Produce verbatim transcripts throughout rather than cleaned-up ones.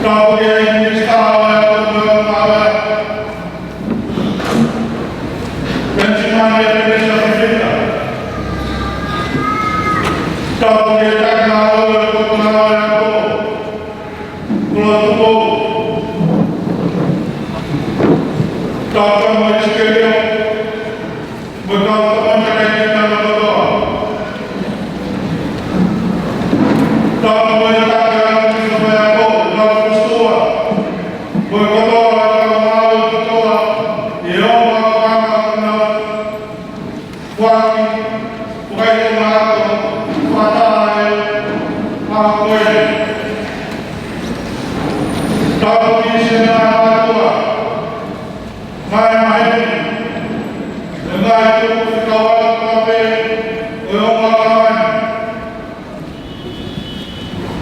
Tapu ki he Minisitā ʻo e Ako mo e Māʻolunga. Penisimani ʻa e Minisitā Fifita. Tapu ki he Taki Māʻolunga ʻo e Potungāue Ako, Pulotu Pou. Tapu mo e Sikeliō, mo e kau tokoni kae ʻumaʻā kotoa. Tapu mo e Taki ʻa e Minisitā ʻo e Ako, Lau Fusua, mo e kotoa e kau ngāue kotoa, ʻi he ongo akoʻanga kuo nau foaki, foaki ʻenau ako, fakataha he ʻaho ko eni. Tapu ki he Senē ʻo e ʻOtua, ngaahi maheni, mo e ngaahi tupu fekauʻaki kotoa pē ʻo e ongo akoʻanga ni.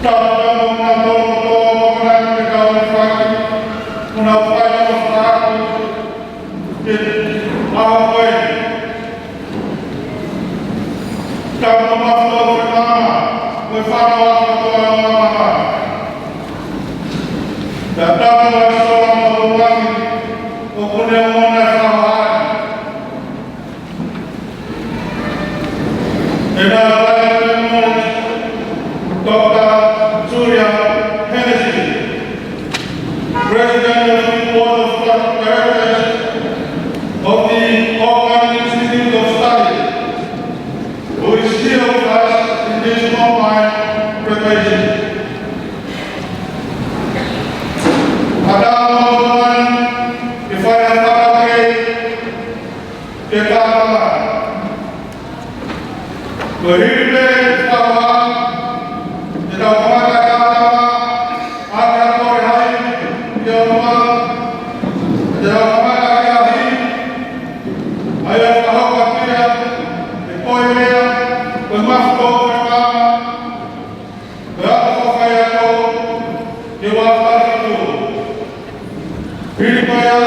Tapu mo kinautolu kotoa ʻoku nau akoʻanga ʻi he kau ʻi faki, mo nau fai ʻenau fakataha ʻi he ʻaho ko eni. Tapu mo Mafola Fekama, mo e fānau kotoa ʻo e māmani. Pea tapu mo e sola mo e langi, ʻoku ne ʻomai e fakahā ni. And I'd like to acknowledge Doctor Julia Hennessy, President of the Board of Directors of the Auckland Institute of Study, who is here with us in this combined graduation. Ata mo Tuan, ke fai ha fakataha ke tātā. Ko e hili pē ʻetau kamata tātā, ʻa e kole hai ki ʻOtua, ʻetau kamata ki he hili, ʻa ia ʻoku fakahoko atu ia ʻe Koe Meʻa, ko e Mafola Fekama, ko e ako fakaako, ke ua tafitu. Hili ko ia,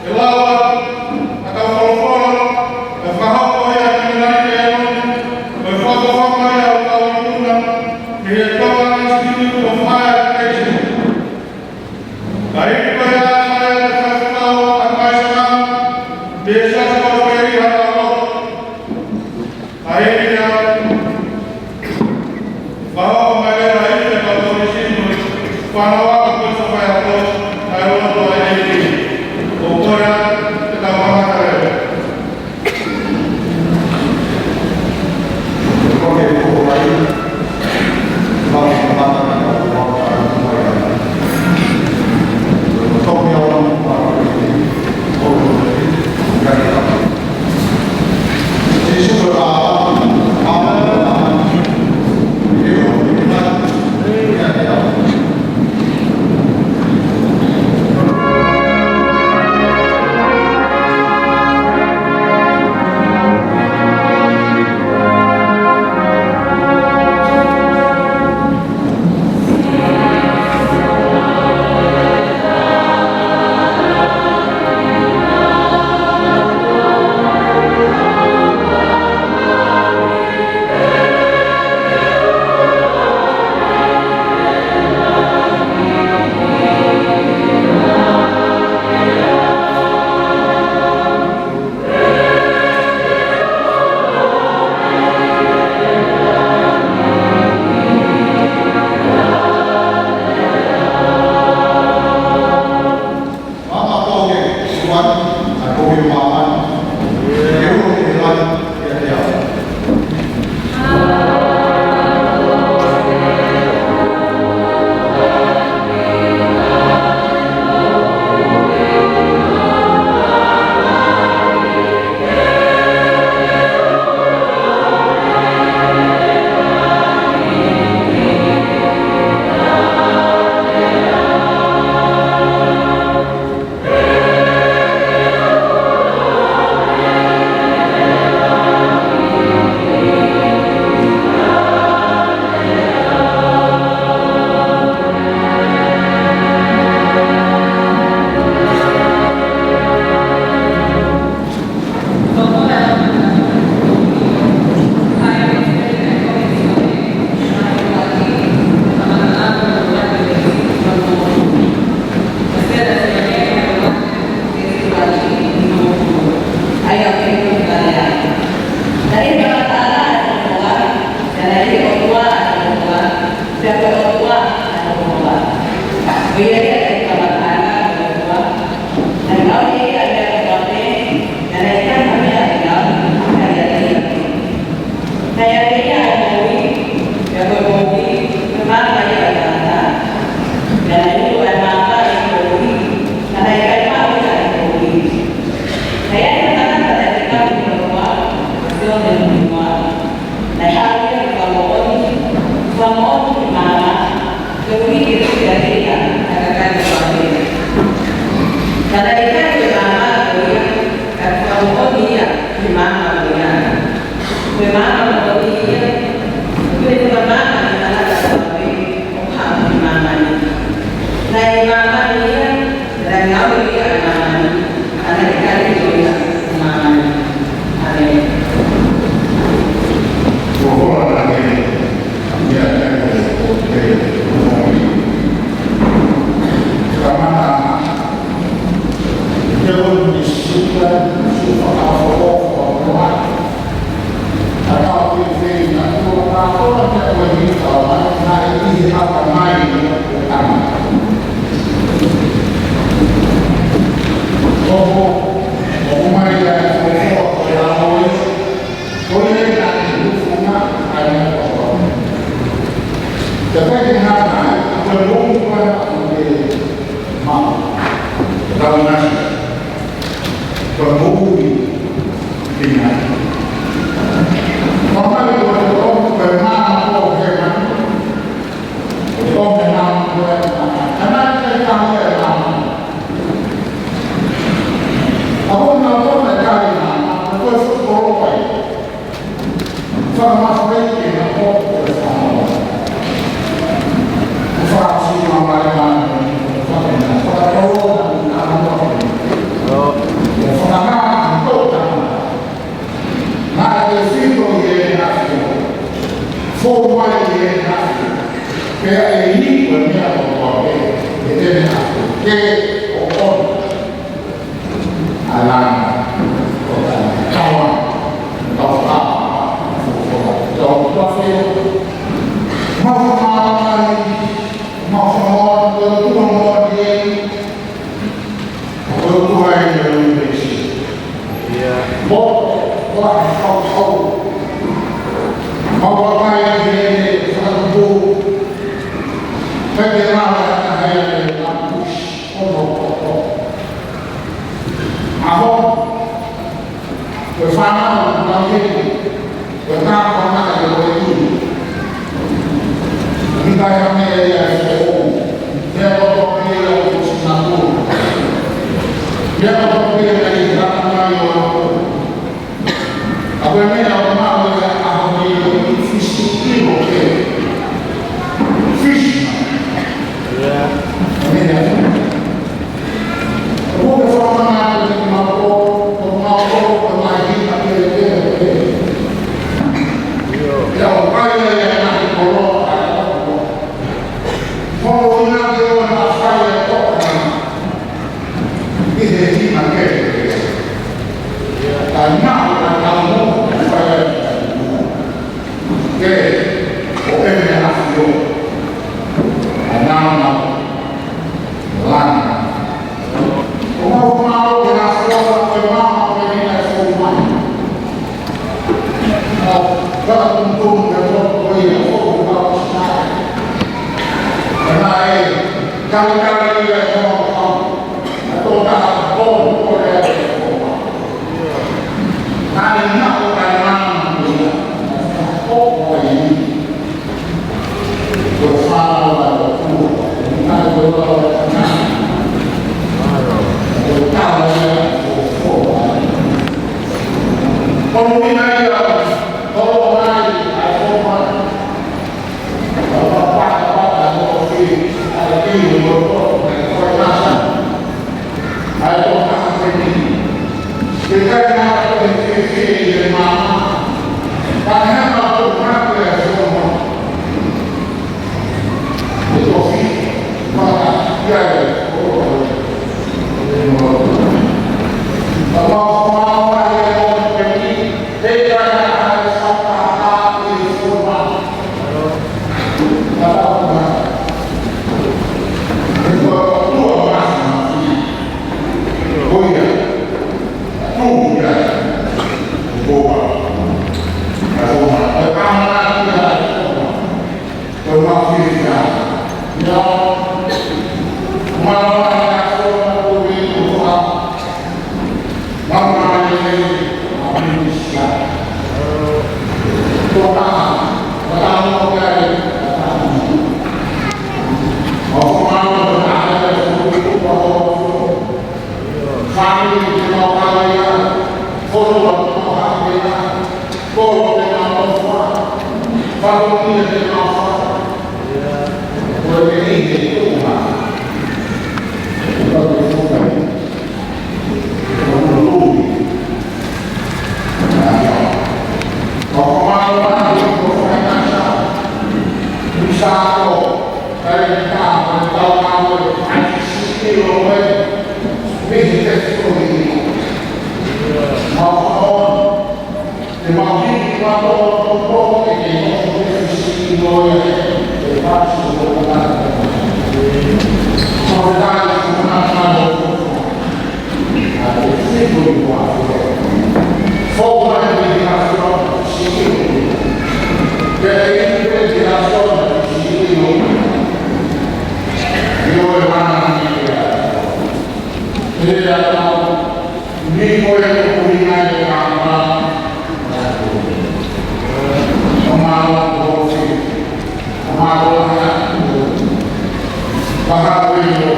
ʻe lau atu ʻa e kau folofola, ʻe fakahoko ia ki he ngaahi ʻaho ni, ʻe fakahoko ia ʻe he kau ikuna, mei he Tonga Institute of Higher Education. Ka hili ko ia, ʻe fai ʻa e fekau ʻa e kaisanga, mei he Siasi Kosipeli ʻa e Kau Lotu. ʻA ia, fakahoko mai leva ʻe he kau polisi mo e fānau ako ko e sofa e ako, ʻa e lotu ʻa e ʻEiki. ʻO ko ia, te tau kamata leva. Ko e kole mai, mau kamata mai, mau kamata mai. Ko e kole mai, mau kamata mai. Ko e maama ʻo e ʻOtua ia, ʻoku ne fakamaama ʻi he tangata kotoa pē ʻoku haʻu ki māmani. Naʻe ʻi māmani ia, naʻe ngāue ʻi māmani, pea naʻe kakato ia ʻi māmani. ʻĀmeni. Ko e ʻOtua ia, ia ko e ʻOtua ia, kamata, ia ko e sika, sika fakafoʻou, fakafoʻou. Ko e moʻui pē ia. Ko e maama ko ē ʻo hēvani. Ko e maama ko ē ʻo hēvani. Ka naʻe ʻikai ke maama. ʻA hono ʻOtua naʻe ʻikai maama. Ko e fuʻu koloa ia. Fakamafai ke na ko e fānau. Fakasino mai ʻa e fānau, fakatolonga ʻa e fānau. Fakamaama ʻa e tōtanga. Naʻe tefito ʻi heʻene ʻAfio. Fou mai ʻi heʻene ʻAfio. Pea ʻe hiki ʻa e meʻa kotoa pē ʻi heʻene ʻAfio. Ke ʻoʻona. ʻA e langa, ʻo taua, tau fā, tau fā, tau fā. Mau fā mai, mau fā mai, tau fā mai, tau fā mai. Ia. Mo, mo, tau fā. Mau fā mai, tau fā. Pea ke langa, tau fā mai, tau fā. Ono, ono. ʻAho, ko e fānau, ko e tangata, ko e tui. ʻIkai ha meʻa ia ʻe foʻou. Meʻa kotoa pē ia ʻoku sinatua. Meʻa kotoa pē ia ʻe hā mai ʻo ʻApē meʻa ʻoku maʻu ʻi he ʻaho ni ʻoku fisi ʻilo pē. Fisi. Ia. Meʻa. ʻOku ke fakamana atu ki mautolu, ko mautolu ko e ngaahi hina kehekehe pē. Ia. Ia ʻoku ʻai ia ʻe he ngaahi koloa ʻa e ʻOtua. Ko e ʻuhinga ke ʻoua naʻa fai e tōkanga. ʻI he hina kehekehe. Kae maʻu ʻa e taumuʻa ʻoku fai ai ke ʻo ʻEne ʻAfio. ʻA e nāunau langa. ʻO mau mālō ke na sola ko e maama ko eni naʻe fou mai. ʻO, ka tunutunu ke tō ko ia ʻo fou ka o sinae. Ka naʻe, kali kali ia ʻo mau kau. Fakamolemole te mau fai. Ko e meʻa ʻi he tuʻunga. Ko e tuʻunga. Ko e tuʻunga. Ko e mālō ʻaupito, ko e faingataʻa. Usa ko, kai ka, ko e tau mau, ai sisi o e. Meʻa te sio ni. Mau fakamolemole. Te mau hiki atu ʻo tō ʻo ke nofo ke fisi ʻi loto ia ʻe pasi ʻo tō ʻo tō. Ko e tali ʻo tō ʻo tō. ʻA e fisi ʻo tō. Fou mai ʻi he haʻa fisi ʻo tō. Ke ʻi he haʻa fisi ʻo tō. ʻI loto e mana ni ia. Te ia tau. Ni ko e ko ina e kama. Ko mālō ko fi. Ko mālō ia. Paha ko i o.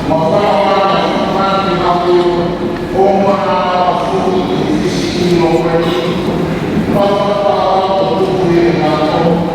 Ma pa ma ma ma ki ma ko. O ma na ma fu ni ki si ki o ko. Ma pa pa pa ko tu ni na ko.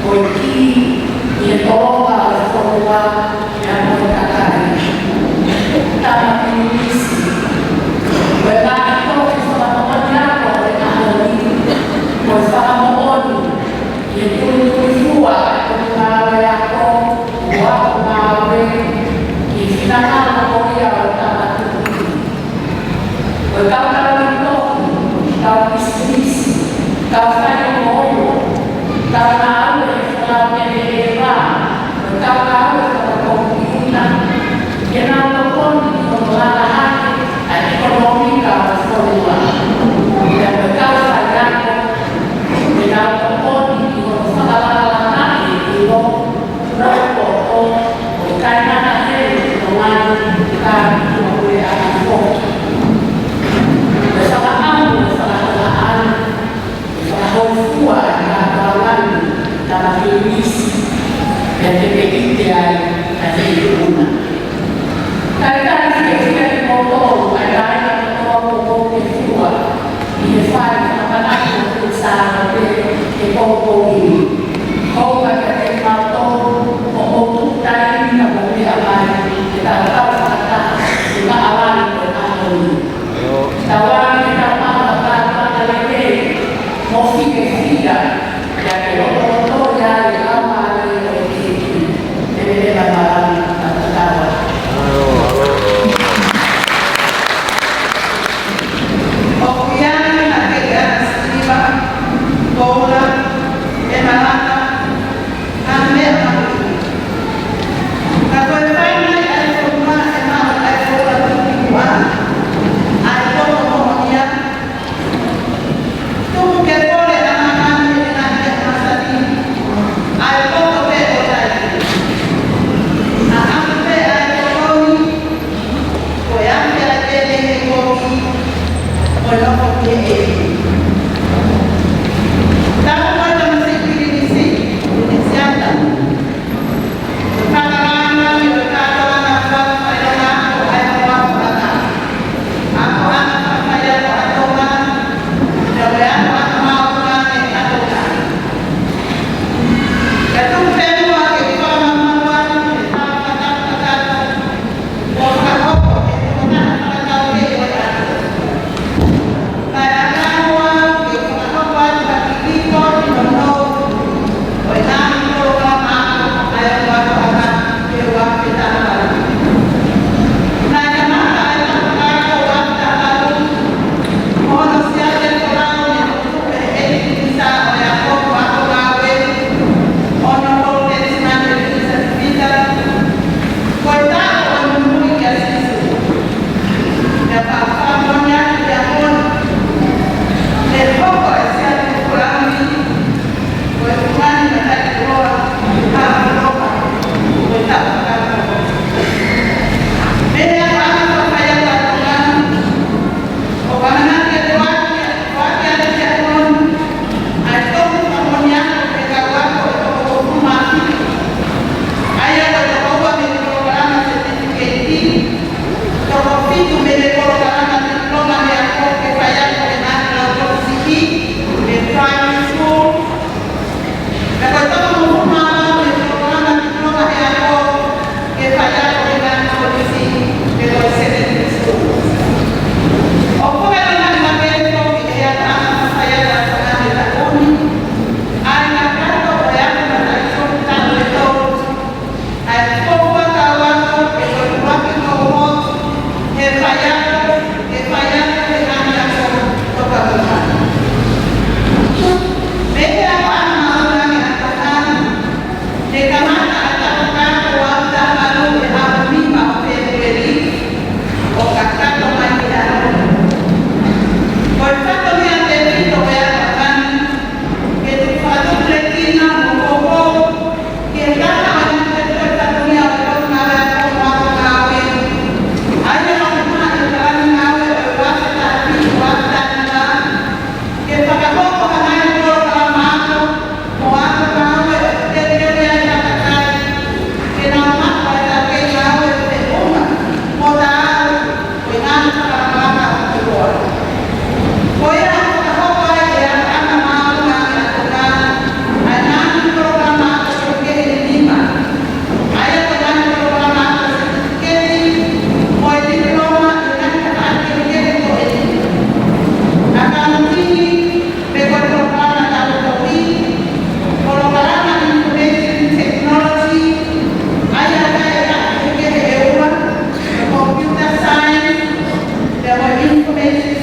Ko e kī ʻi he tolonga ʻo e fonua, ʻa ia ko e kakai. Tama Pilinisi, ko e ngaahi tohi fakamoʻoni ako ʻo e ʻaho ni, ko e fakamoʻoni ʻi he tulitulifuaʻi ʻo e ngāue ako, ʻo e ako ngāue, ʻi he finangalo ko ia ʻo e Tama Tuʻi. Ko e kau tauhi tohi, kau pisinisi, kau faiongoongo, kau ngāue he folau mei he ʻeva, ko e kau ngāue fakakomipiuta, ke nau tokoni ki hono langa hake ʻa e ʻekonōmika ʻo e fonua. Pea ko e kau faiako, ke nau tokoni ki hono fakalakalaka ʻa e ʻilo, ʻo e poto, ʻo e kainanga heni ʻo e ngaahi kakai ʻo e ʻaho foki. Ko e fakaʻamu, ko e fakaʻamu, ko e fakahōifua ʻa e kātoanga ni, Tama Pilinisi, pea te ke ʻite ai ʻa e feituʻu na. Talitali fiefia kimoutolu, ʻa e kāinga kotoa kuo mou ke fua ʻi he fai fakamanatu ʻo e Sāpate he pongipongi ni. Hounga kiate kimautolu hoʻomou tuku taimi ka mou meʻa mai ke tau kau fakataha ʻi he maʻalanga ʻo e ʻaho ni. Tauange ke tau maʻu ha kātoanga lelei mo fiefia, pea ke lotolotoʻi ai e Laumālie ʻo e ʻEiki. Te mene mamalanga ʻa e tatau. ʻOku ʻi ai naʻa ke ʻi ai ha siva, koula, ʻemalata, ha meʻa mahuʻinga. Ka ko e fai mai ʻa e fonua ʻe maʻu ʻa e koula tuʻutuʻuni, ʻa e poto moʻonia, tuku ke kole ʻa māmani ʻi he ngaahi meʻa masani, ʻa e poto pē ʻo e taimi. ʻA ʻamu pē ʻa e tokoni, ko e ʻamu ʻa e pele he kovi, ko e nofo ki he ʻEiki. Tapu mo e tamasiʻi Pilinisi, Pilinisiata. Ko ia ʻoku fakahoko ai ʻe he Aʻa Māʻolunga ʻa Tonga ʻa e ngaahi polokalama ʻa e kehekehe ʻe nima. ʻA ia ko e ngaahi polokalama ʻa e certificate mo e diploma ʻi he ngaahi tafaʻaki kehekehe ko eni: accounting, pe ko e polokalama taʻotaʻofi, polokalama information technology, ʻa ia ʻoku ʻi ai e kehekehe ʻe ua, computer science, pea mo e information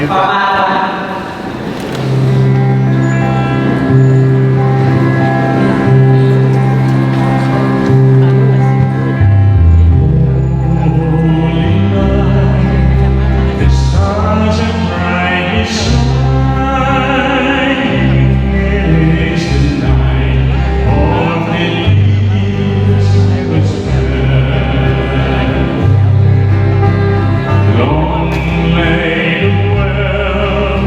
Fakamālō. Long lay the world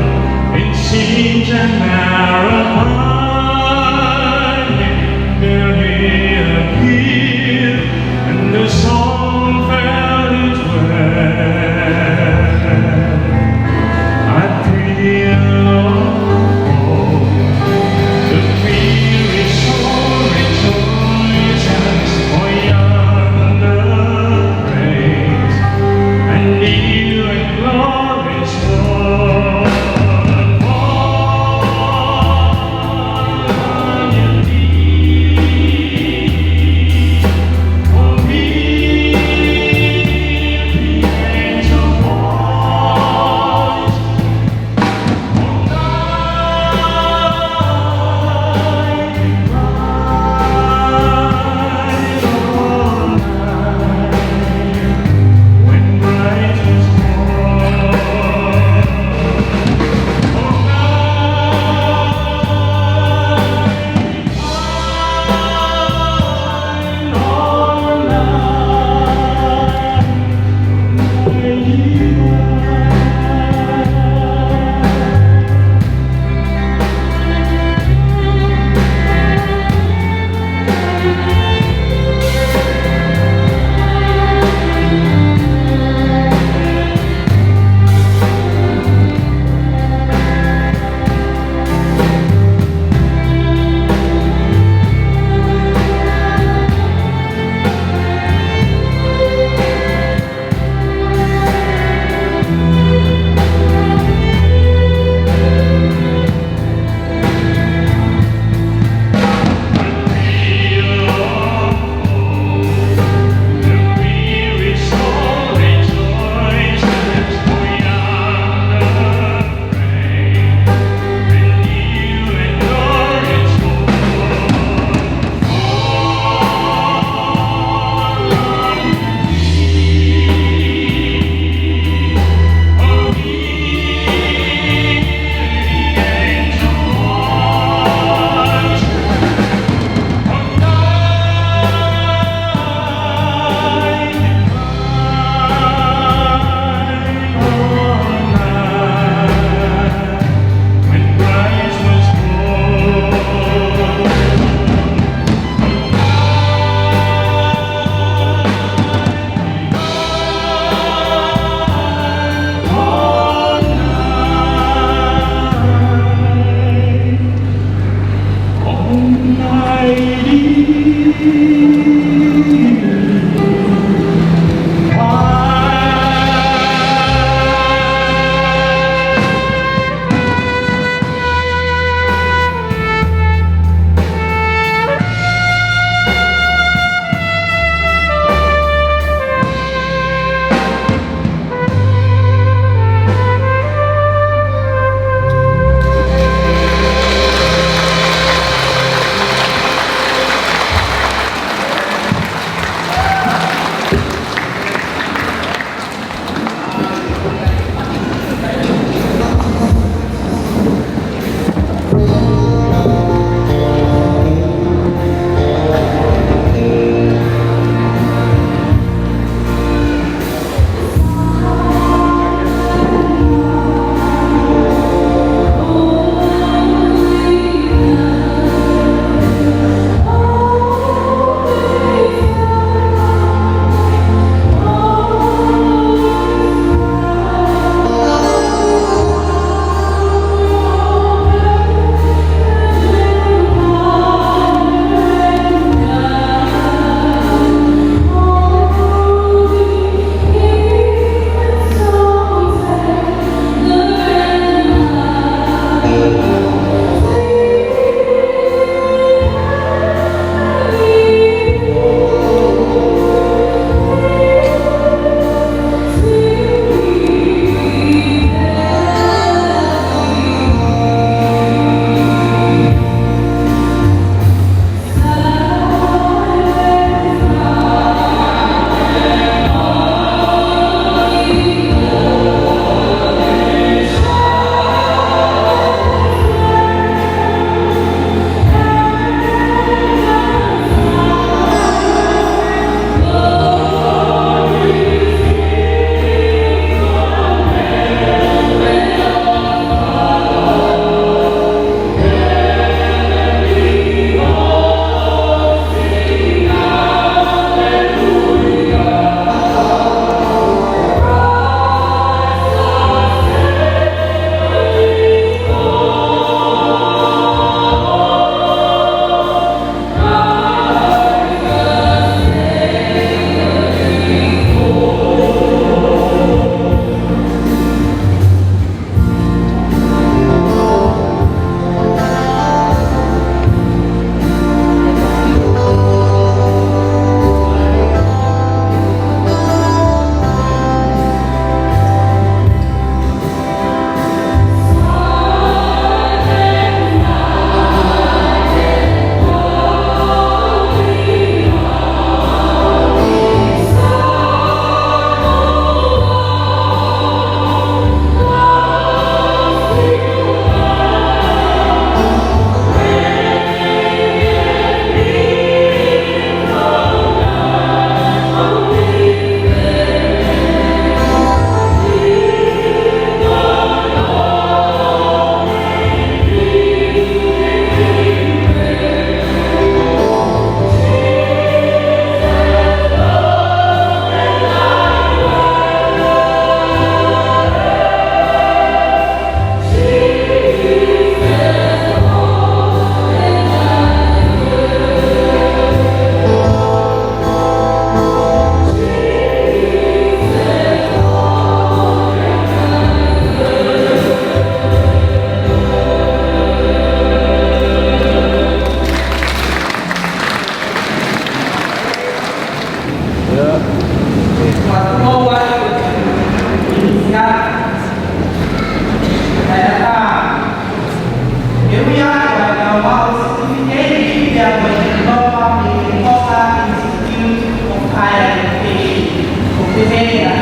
Ia, ko e kau mau certificate ia ko e diploma mei he Tonga Institute of Higher Education, ko Perea,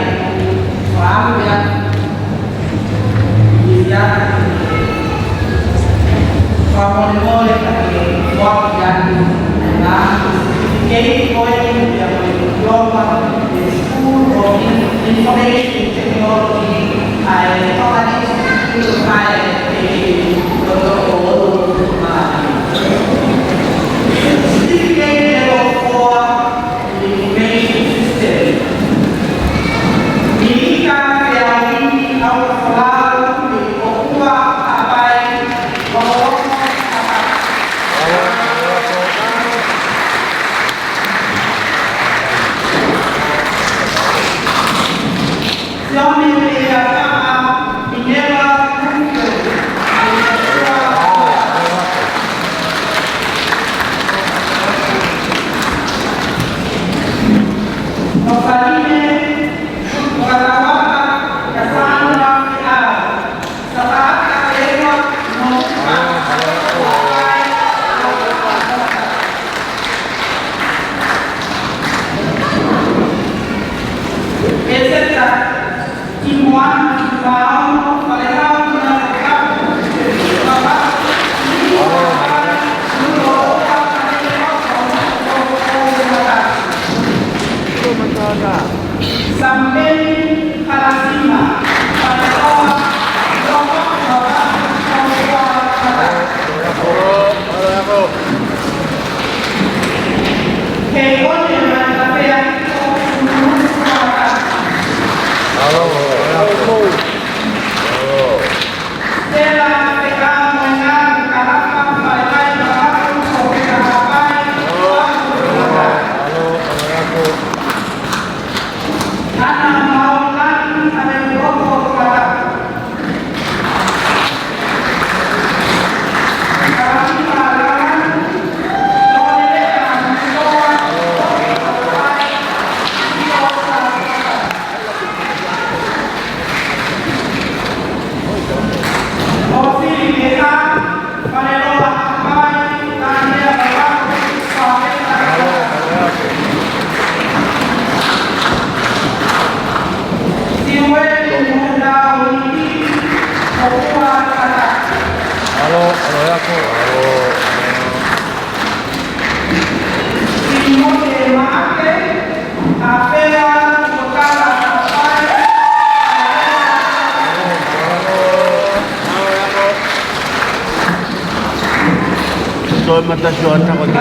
ko Asia, ia, fakamolemole ka ke foaki atu ʻa e certificate ko eni ia ko e diploma mei he School of Information Technology, ʻa e Tonga Institute of Higher Education, Certificate Level four in Information System. Milika Feauini Autafalau mei ʻOkua Haʻapai, Loloto Haʻapai. Sione Leafaʻa Mineva Rufio. Nofaline Fukatauata Kasana Fiʻa. Sataata Lewa Nofa. Eseta Timoana Maono Falehau na Kapu. Sambeni Kalasima Falehau. Alo, alo, ʻe ako, alo. Toe matasioʻata ko te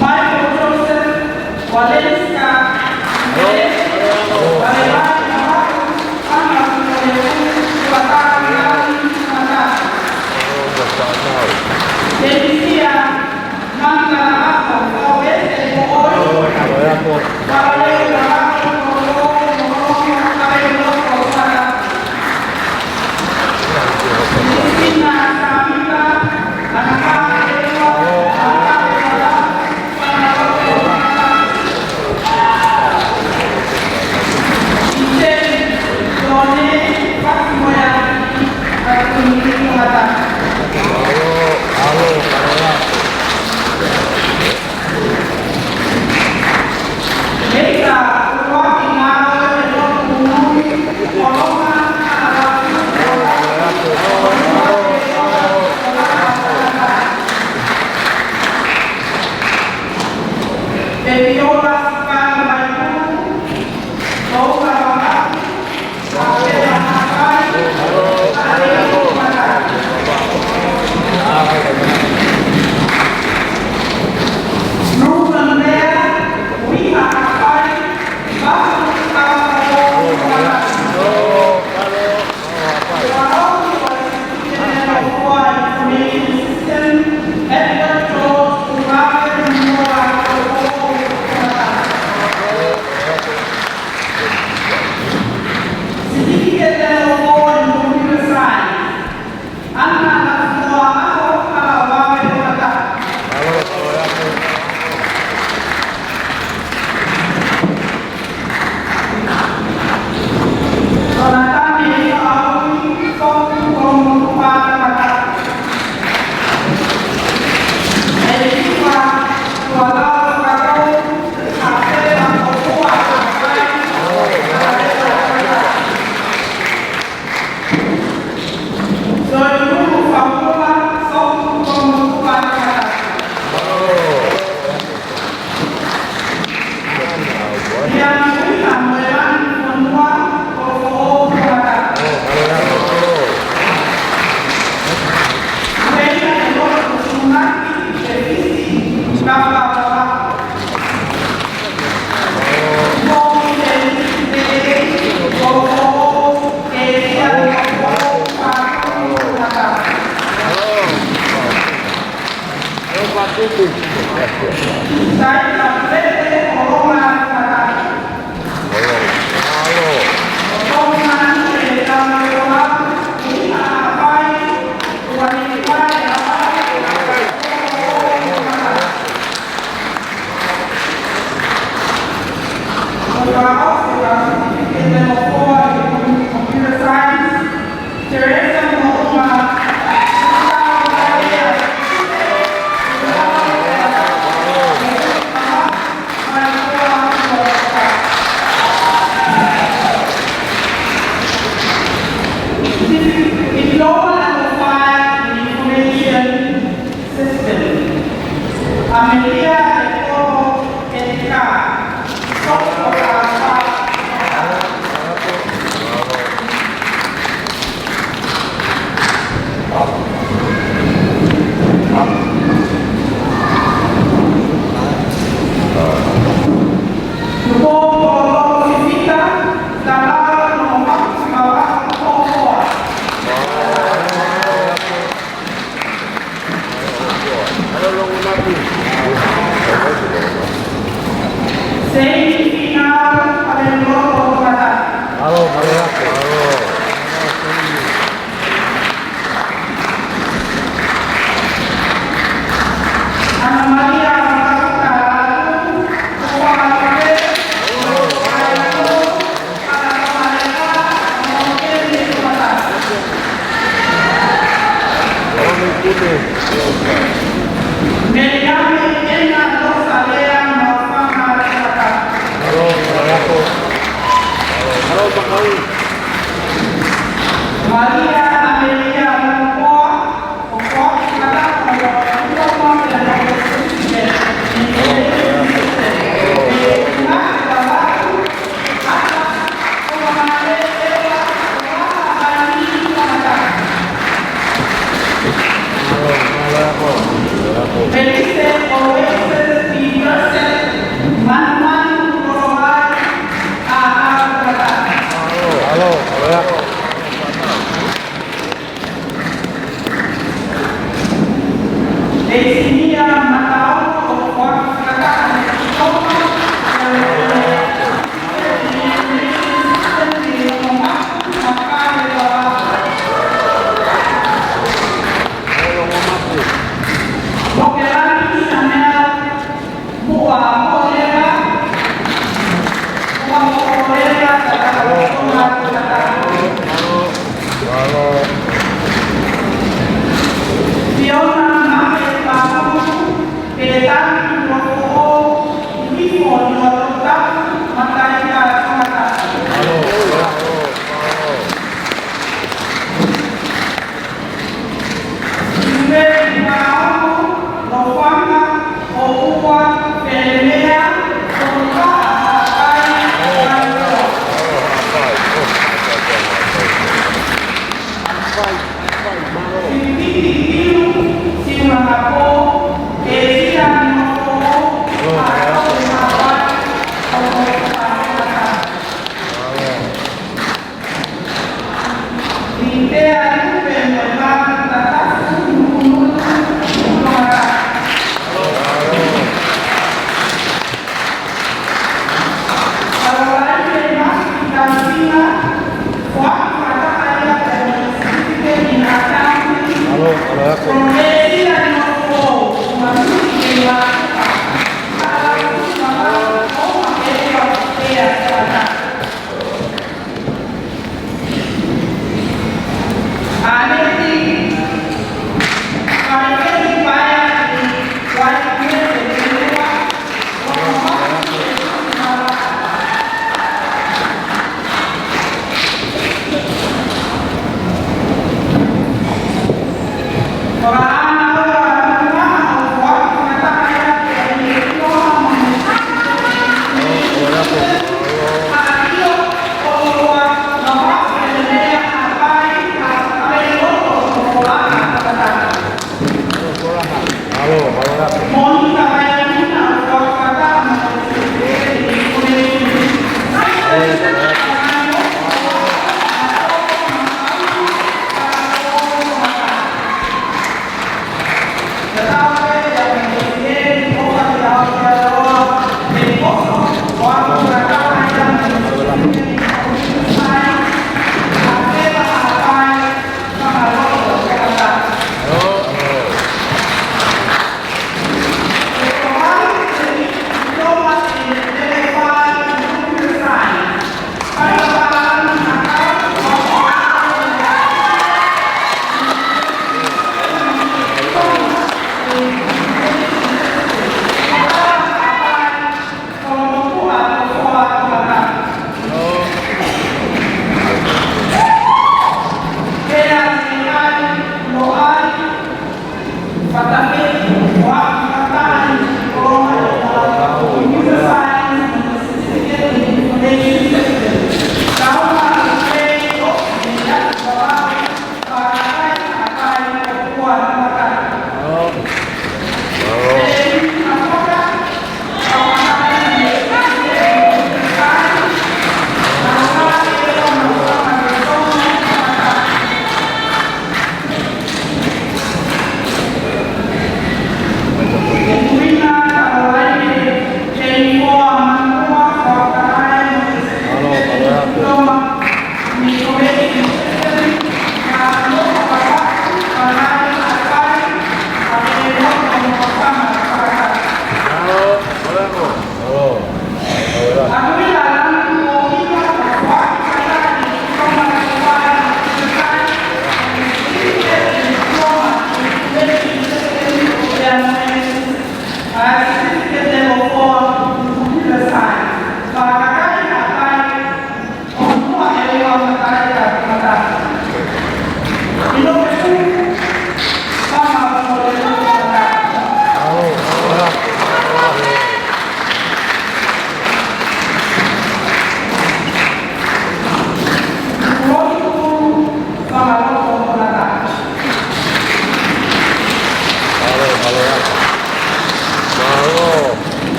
Michael Joseph Walenska.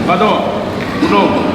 Pato, uno.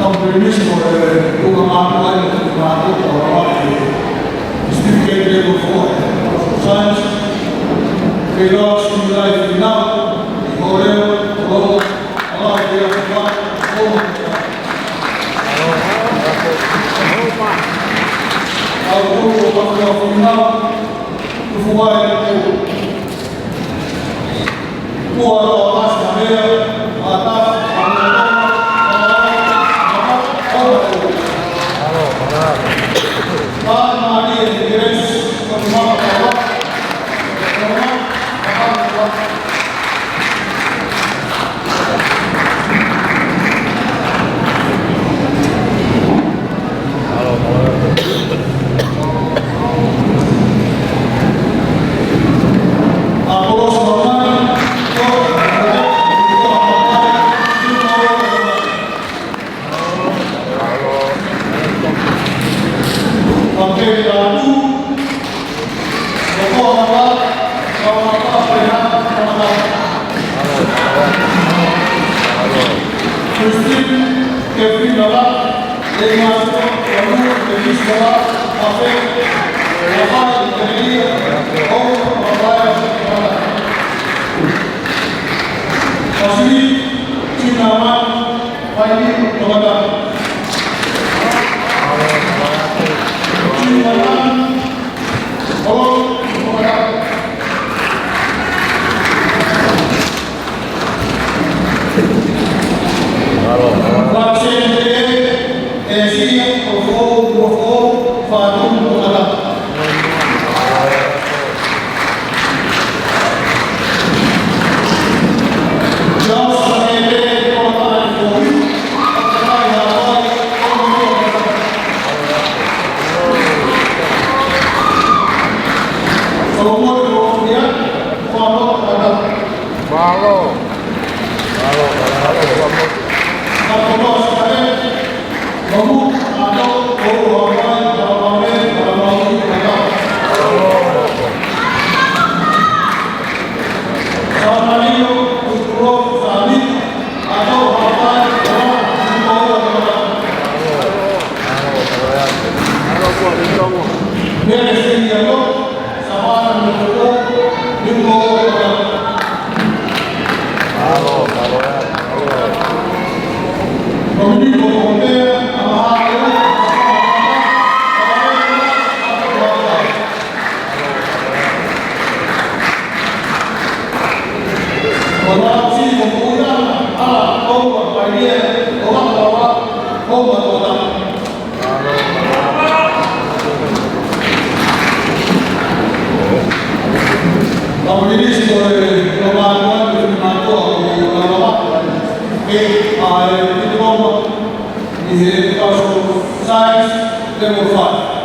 Tau pēnisi mo e tuʻunga mātuʻa ʻi he tuʻunga mātuʻa ʻo e certificate level four. Science. Kei loa sui life now. ʻI ho leo, ʻo loa, ʻo loa, ʻi he tuʻunga, ʻo loa. Au tuʻu ʻo mātuʻa finau. Tuʻu ai, tuʻu. Science, level five.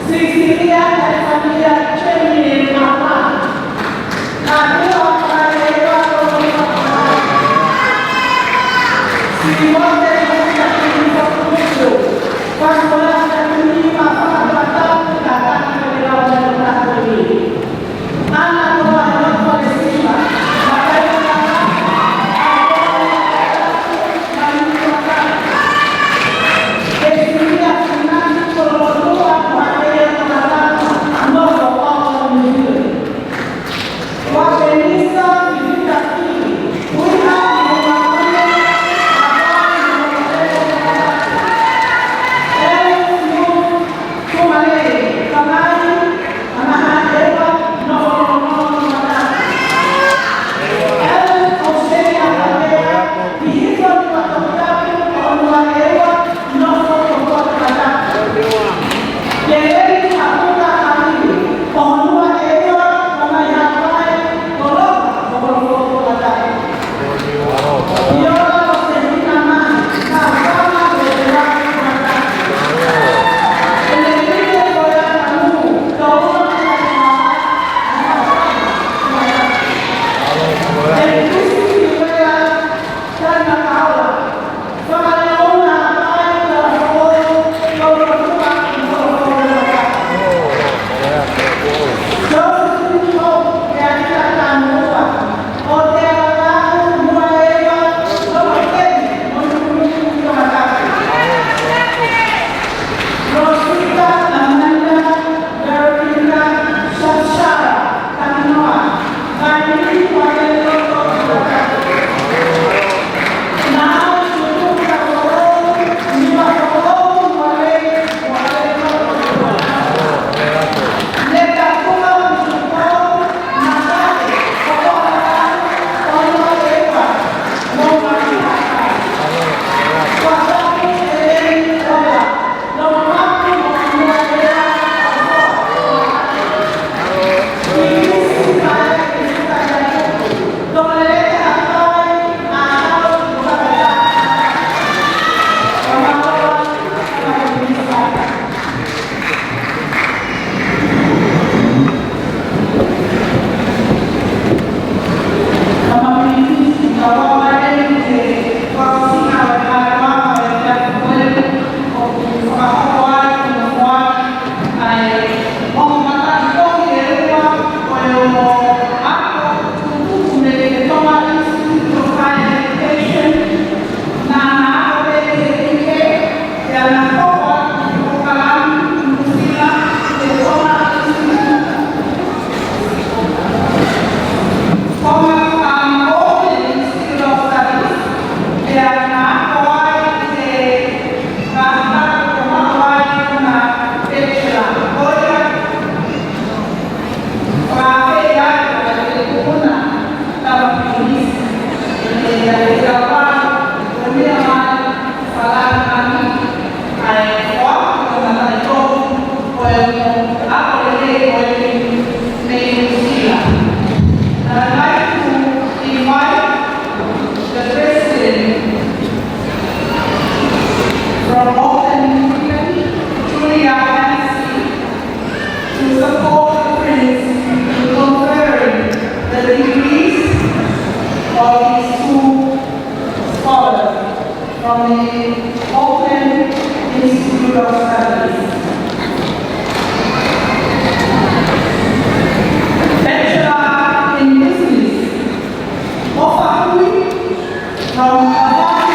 Sisilia Tanzania Cheni Mama. I'd like to invite the President from Auckland, Julia Anstey, to support the Prince in conferring the degrees of these two scholars from the Auckland Institute of Studies. Bachelor in Business, ʻOfa Hui, from Hawaii.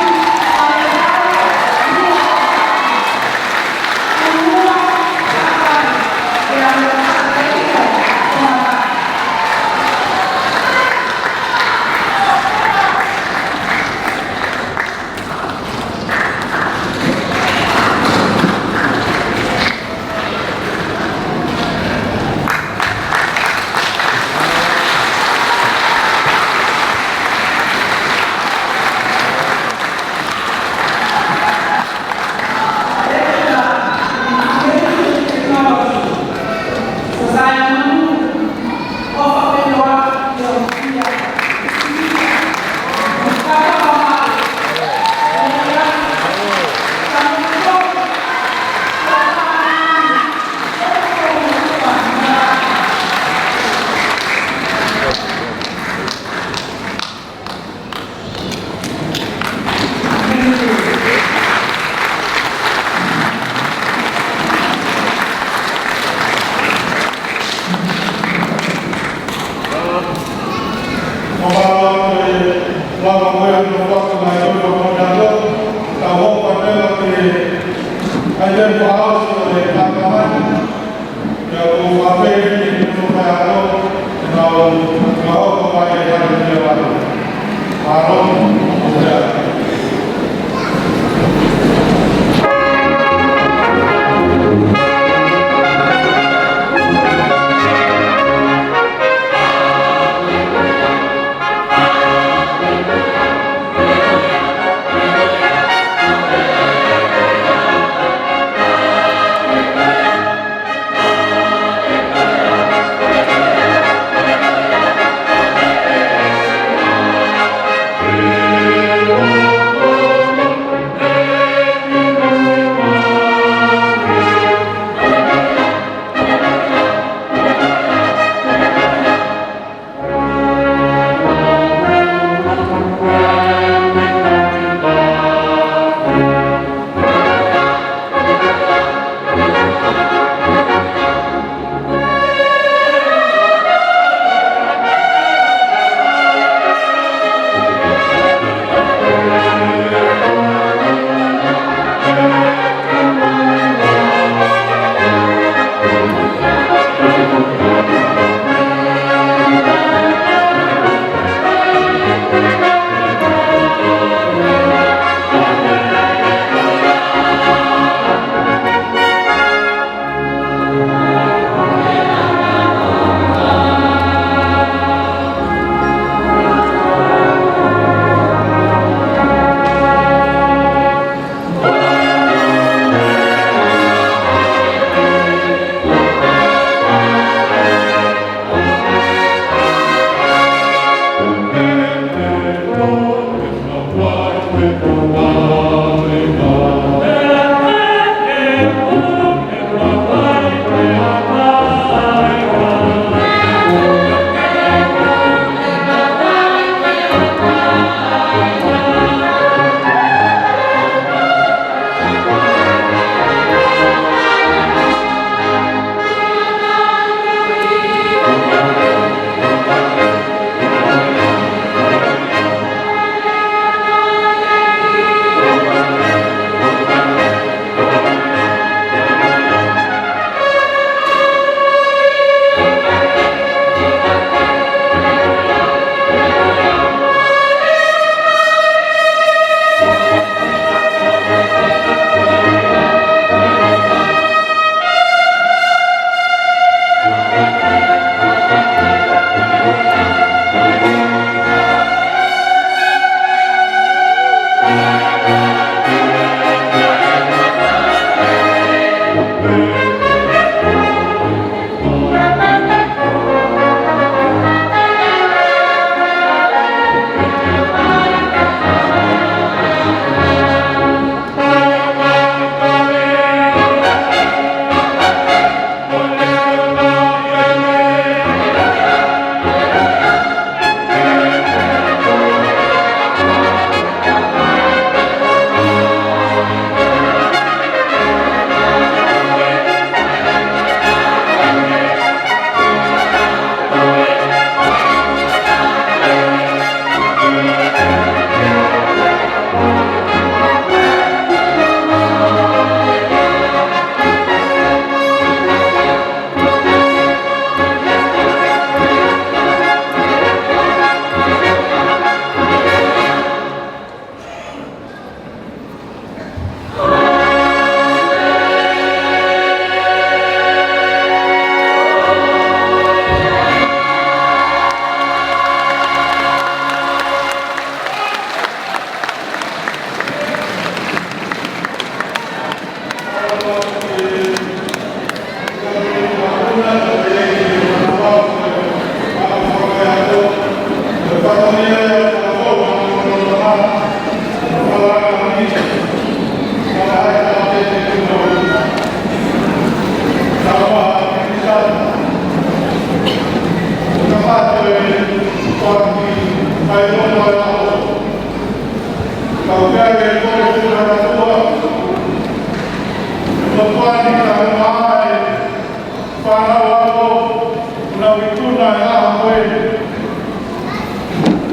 Fānau ako, ʻoku nau ikuna e ʻaho ko ē.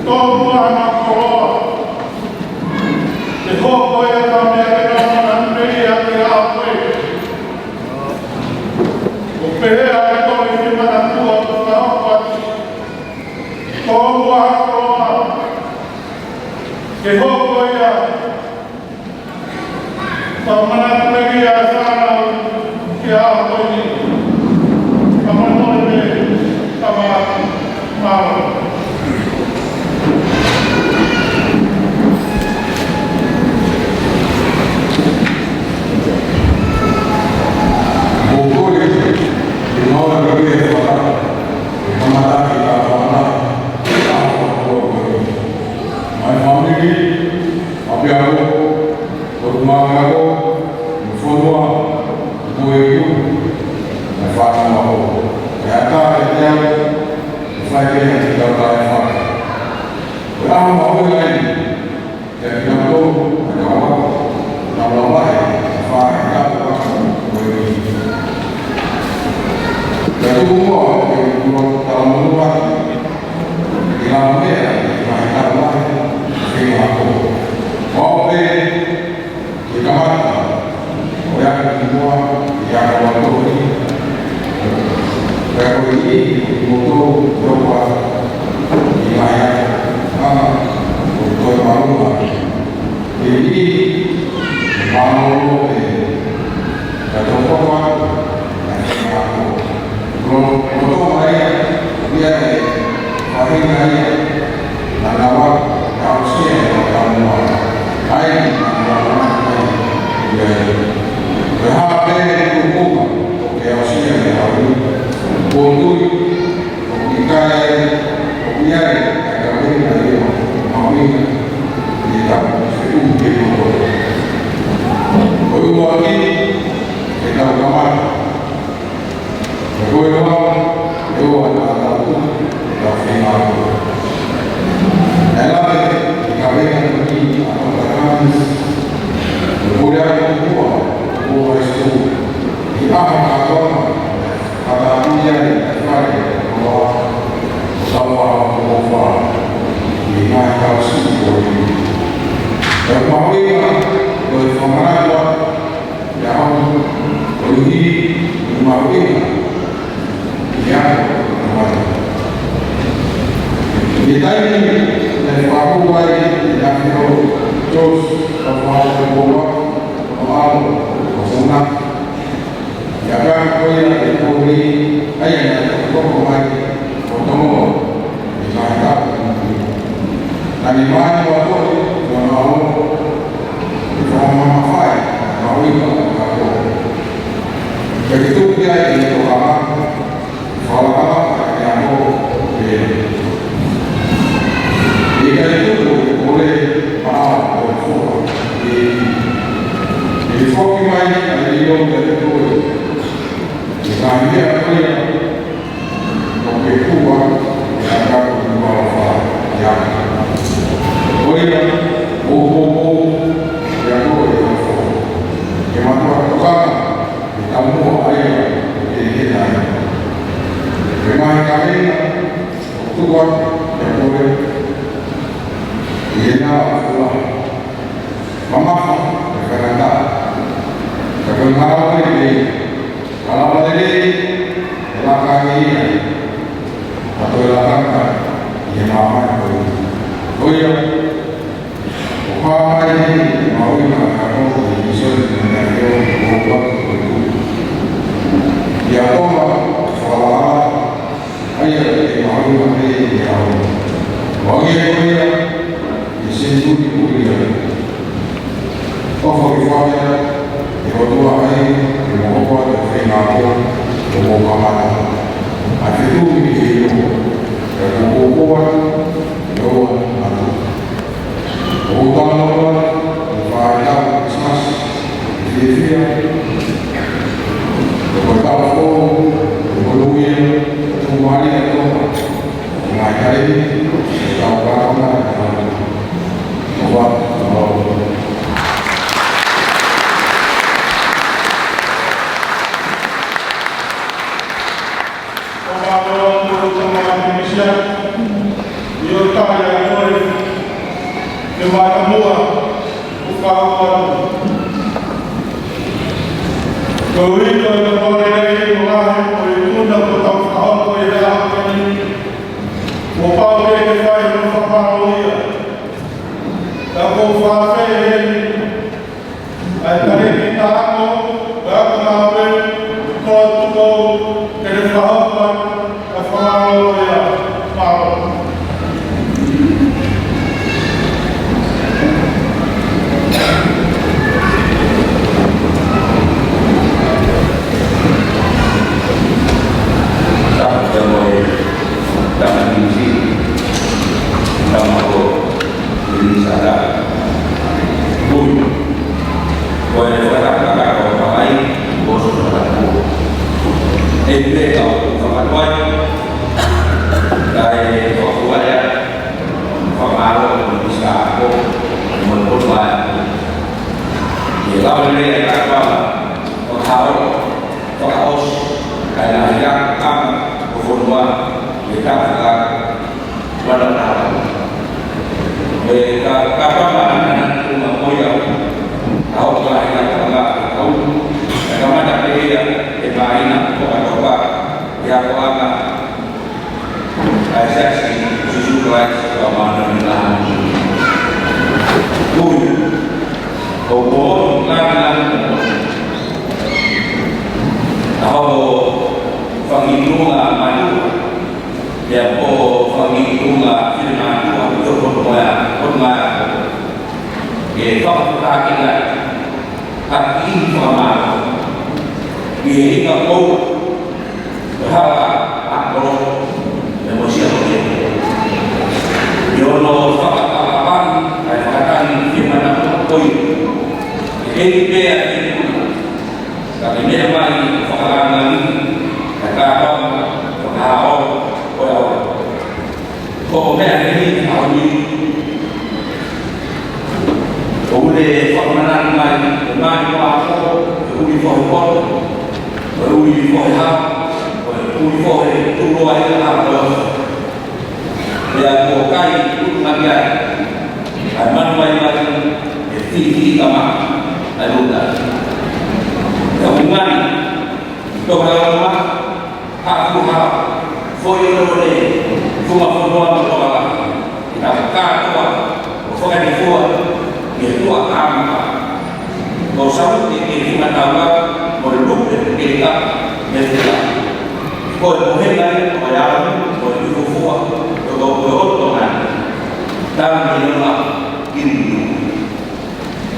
Tōmua ʻa e koloa. Te hoko ia ka meʻa ke nau mana mei a ke ʻaho ko ē. Ko e tuʻu, ʻa e fānau ako. ʻE ʻatā kiate au, ʻe fai pē ʻa e tau taʻefaka. Ko e ʻaho mahuʻinga eni, kiate kinautolu, ʻa e kau ako, ʻa e kau lavahe, ʻa e faʻahinga ako ko eni. Pea tuku muʻa, ke u talamonū atu, ʻi he lau meʻa, ʻi he ngaahi taʻu lahi, ʻa e feinga ako. ʻO pē, ke kamata, ʻo ʻai atu ki muʻa, ʻi he ako ʻa e tohi. Pea ko e ʻi, ʻi moto, ʻi opa, ʻi he ngaahi ako, ʻa, ʻo toe mālōlō. ʻI he ʻi, mālōlō pē, ka tau papa, ʻa e ako. Lo, lo tō mai ia, ia e, faʻahinga ia, naʻa nau, naʻa nau aʻusia, naʻa nau, ʻai, naʻa nau, naʻa nau, ia, ia. Ko e hā pē ʻe tuku muʻa, ke aʻusia, ʻe aʻu, ʻo tui, ʻoku ʻikai, ʻoku ʻi ai, ʻa e kaveinga ia, mahuʻinga, ʻi he taʻu, ʻi he ʻuhinga ko ē. Ko e ʻuluaki, ke tau kamata. Ko e ua, ʻe ua ʻa e tau, ʻa e feinga ako. Naʻe lave, ʻi he kaveinga ko eni, ʻa Toketā Kāmisi, ko e pule ako ʻi Ua, Ua High School, ʻi he ʻaho kātoanga, fakatapu ai, ʻa e fale, ʻo Ua, ʻo Taufaʻāhau Hokoʻofa, ʻi he ngaahi tau siʻi ko eni. Ko e mahuʻinga, ko e fakamanatu atu, ʻi he ʻaho, koeʻuhi, ko e mahuʻinga, ʻi he ʻaho, ʻo e mata. ʻI he taimi, naʻe fakahū ai, ʻe he ʻAfio, George, Taufaʻāhau Hokoʻofa, ʻo ʻAlo, ʻo Sona. ʻI he ʻaho ko ia ʻe koe, ʻa ia naʻe toki hoko mai, ʻo Tonga, ʻi he ngaahi taʻu. Naʻa ne mai ʻo toʻo, ʻo na ʻo, ʻi he fakamamafaʻi, ʻa e mahuʻinga ʻo e ako. Pea ke tuku ai ʻene tokanga, fakalakalaka ʻene ako, ʻe. ʻIkai tuku ʻe kole, maʻa, ʻo e foha, ʻe. ʻE foki mai, ʻa e ʻilo, ʻa e kole. ʻI he ngaahi meʻa ko ia, ʻoku ke kua, ʻe ʻatā ko e kua ʻo fā, ia. Ko ia, ʻo, ʻo, ʻo, ia ko e ʻo fā. Ke mātuʻaki tokanga, ʻi he taumuʻa ʻa ia, ʻoku ke hena ai. Ko e ngaahi kaveinga, ʻoku tuku atu, ia ko e, ʻi heʻena ʻofa. Mamafa, ʻe faingataʻa. Ka ko e ngāue lelei, ka lava lelei, ʻe laka ange ia, ka toe laka ange, ʻi he māmani ko eni. Ko ia, ʻoku hā mai ʻene mahuʻinga ʻa e ako ʻi he misiona naʻe ʻafio ʻo ʻoatu ko e tuʻu. ʻIa Tonga, fakalakalaka, ʻa ia ʻe mahuʻinga pē ʻi he ʻaho ni. ʻO hangē ko ia, ʻi he senituli ko ia. ʻOfa ke fai ʻe he ʻOtua ai, ke mou hoko atu ʻo feinga ako, ʻo mou kamata. ʻA e fetuʻu ni ke ʻilo, ʻe mou hoko atu, ʻe ʻoua naʻa tuʻu. ʻOku tau ʻi he fānau Christmas, fiefia, ʻo ko e tau foʻou, ʻo ko e ʻuhinga, ʻo ko e mali ʻa Tonga, ʻo ngaahi kale ni, ʻo tau kākau na, ʻo wā, ʻo wā. ʻO mālō atu ʻo tama Misia, ʻio tali ʻa koe, ke mātamua, ʻo fakahoko atu. Ko e uito ʻe tau lelei ʻo lahi, ko e tuna ko tau fakahoko ʻi he ʻaho ko eni. Kuo pau ke ke fai hono fakamālō ia. Ka ko e fafē eni, ʻa e talēkita ako, ʻa e ngāue, ko e tuʻu, ke ne fakahoko atu, ʻa e fakamālō ia, mālō. Tau, tau, tau, tau, ʻE pule kau fakatuai, kae fakatuai ʻa e fakamālō ki he Minisitā ʻo e Potungāue. ʻE lava lelei ʻa e kātoanga ʻo e hao, fakaʻosi ʻa e ngaahi lakanga ʻo e fonua, ʻi he tafaʻaki wana taha. ʻE ka, ka pama ana na tuma ko ia, a o ka ina ka nga ka u, ka kamata pē ia ʻe māina ko ka toka, ʻi he akoʻanga ʻa e Siasi ʻo Sīsū Kalaisi ʻo e Māʻoniʻoni ʻi he Ngaahi ʻAho Kimui Ni. Ui, ʻo moʻoni lana, a o fanga tuʻunga mātuʻa, pea mo e fanga tuʻunga finemātuʻa ʻi he Potungāue, Potungāue. ʻE fakafetaʻi ʻa e kiʻi fakamālō ʻi he ʻikai ko e hala ʻa Kolo, pea mo Siaʻoleo. ʻI hono fakatalavani ʻa e fakatangi ki he mana ko ia. ʻE ʻi ai pē ʻa e Ka ke meʻa mai ʻo fakalāngilangiʻi ʻa e kātoanga ʻo e hao ʻo e ʻaho. Ko e meʻa ʻeni ʻa e ʻaho ni. ʻOku ne fakamanatu mai ʻe Mani Kuaho, ʻe ʻUli Fohe Poto, ʻe ʻUli Fohe Hau, ʻe ʻUli Fohe Tuʻuloa ʻi he ʻaho. Pea ko e kai ʻutu ngaki ai, ʻa e manu mai mai, ʻe fihi kama, ʻa e luta. Pea ʻungani, toka lama, haku ha, foʻi lolo ne, funga fonua mo toka lama. ʻI he kātoa, ʻo fakanifua, ʻi he tuʻa kama. Ko Saute ke fika taua, mo e lupe ke ka, me fika. Ko e mohenga, ko e ao, ko e fufua, ko e, ko e hoto ngai. Tau ni nona, kini ni.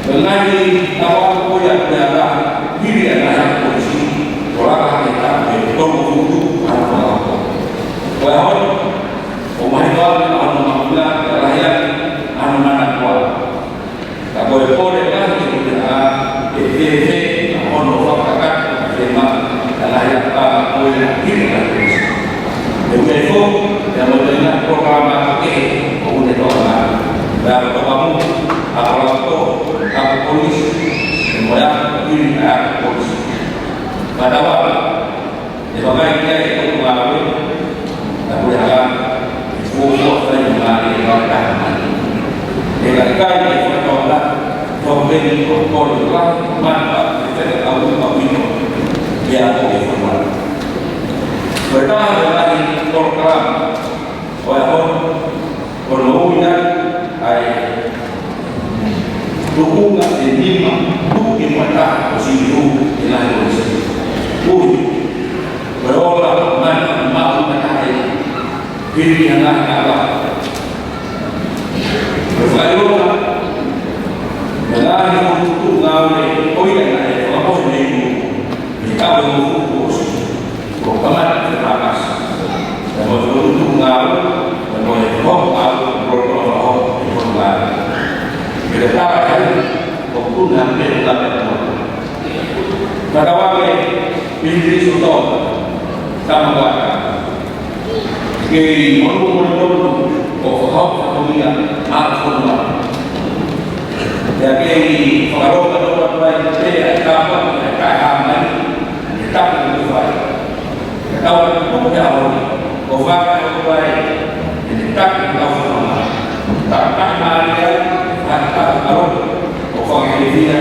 Ko e ngai ni, taua ko ia, ko ia ka, hili ana ha ko si, ko la ka ke ka, ke tomo futu, ana ko la ko. Ko e hao, ʻo mai ko ana, ana makuna, ka la ia, ana mana ko. Ka ko e pole ka ke kute a, e fēfē, a hono fakakaka, a fēma, a lahi a pā, ko e na kiri a kiri. E ue fo, e a moto ina, polokalama ke, o une toka ma. Pea ko toka mu, a kola to, a ko polisi, e moe a kiri a ko polisi. Patawa, ʻe vakai ki ai ʻe Potungāue, ʻa Puleʻanga, ʻe fuofua fai mo ngāue ʻe kau taha mai. ʻE ka ʻikai ke fakatauange, tau peni ʻo kole ʻo lahi, ʻo mata, ʻe feka kau ʻi kau ino, ʻe a ko e fakatauange. Ko e taha ʻo e ngaahi polokalama, ʻo e ʻaho, ko hono ui ʻa e tuʻunga ʻe nima, tuku ke mata, ʻo sili hū, ʻe ngaahi ʻo sili. Ui, ko e ola, mana, maʻu, mana, ʻe, hili, ʻe ngaahi ʻala. Ko e fakaʻilonga, ʻe ngaahi ʻo tuʻunga ʻo e, ʻo ia ʻe, ʻe fakamohe nei ʻo, ʻe kau ʻe mo fuku ʻo sili. Ko kamata ke pakasi. Ko e tuʻunga, ko e hoho, ko e hoho, ko e hoho. Ke le paka kai, ko kuna me la me ko. Kata wake, pili so to, tama waka. Kei monu monu monu, ko hoho, ko ia, a ko ia. Ia kei fakalonga no ka pai, pe a kapa, a kai ha mai, e tapu ko fai. Ka tau atu tuku he ʻaho ni, ʻo fakaʻotua ai, ʻe te taki ki tau whanonga. Tau taki mālie ai, ʻe fai tau ʻalu, ʻo fakafefiha,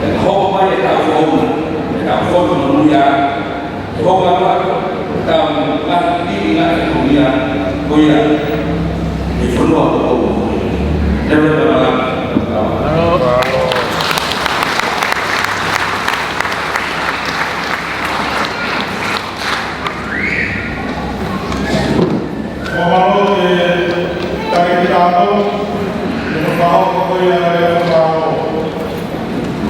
ʻe ka hoko mai ʻe tau founa, ʻe tau founa mo ia, ʻe hoko atu atu, ʻe tau ngaahi piʻi ngaahi ko ia, ko ia, ʻe fonua ko ia. Lele ka malama. Fakamālō ki he Tangata Tapu, ʻi hono fakahoko ko ia ʻa e fakahoko.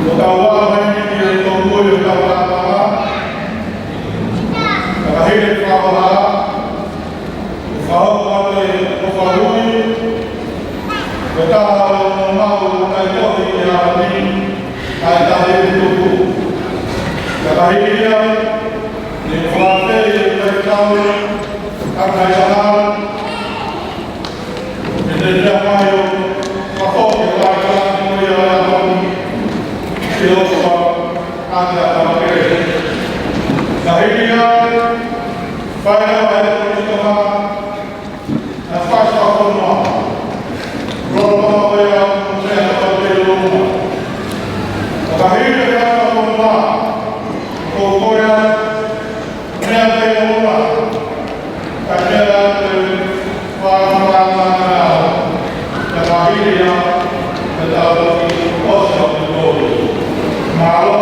Ko tau ua mai ni ki he tōmui ʻo tau tāpanga, ka hili fakahoko, fakahoko ʻa e fakahoko, ko taha ʻo e mau kai tohi ki he ʻaho ni, ʻa e tahi tupu. Ka hili ia, Ne u fakaafeʻi e kau faifekau ʻa Kaisana, ʻe te tia mai ʻo fakafoki e faifekau ko ia ʻa e Honi, ke ʻofa ʻa te ʻa Tavakele. Ka hili ia, fai ʻa e kau faifekau, na fai sa kono. Rolo ma ko ia, mo se a ta te lo ma. Ka hili ia sa kono. Ko ko ia, mea te lo ma. Ka mea te pa ma ma ma. Ka hili ia, ka ta o ki o sa ko. Malo.